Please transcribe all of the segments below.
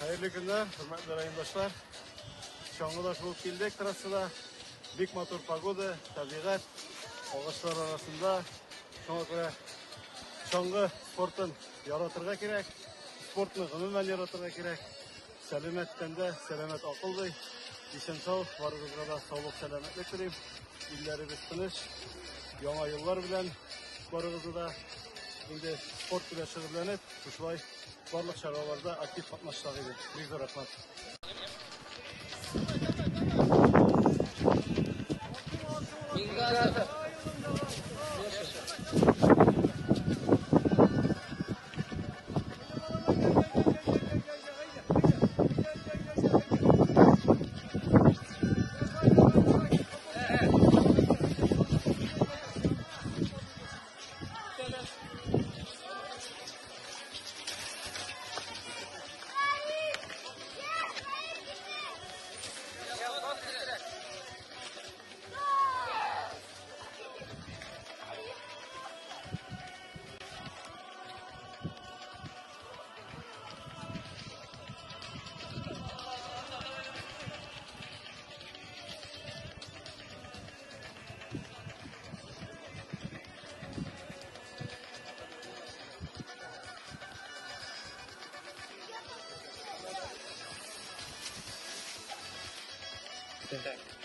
Хәерле көннәр, хөрмәтле райондашлар. Чаңгыда шуып килдек трассада. Бик матур погода, табигать, агачлар арасында. Шуңа күрә чаңгы спортын яратырга кирәк. Спортны гомумән яратырга кирәк. Сәламәт тәндә, сәламәт акыл ди. Исән сау, барыгызга да саулык, сәламәтлек телим. Илләребез тыныч. Яңа еллар белән барыгызны да инде спорт белән шөгыльләнеп, шушылай барлык чараларда актив катнашсак иде. Бик зур рәхмәт.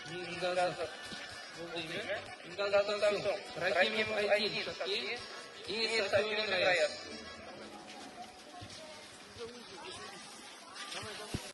Мингазов булдымы? Мингазовтан соң Рахимов Айдин Шакир и Сафиуллин Раяз.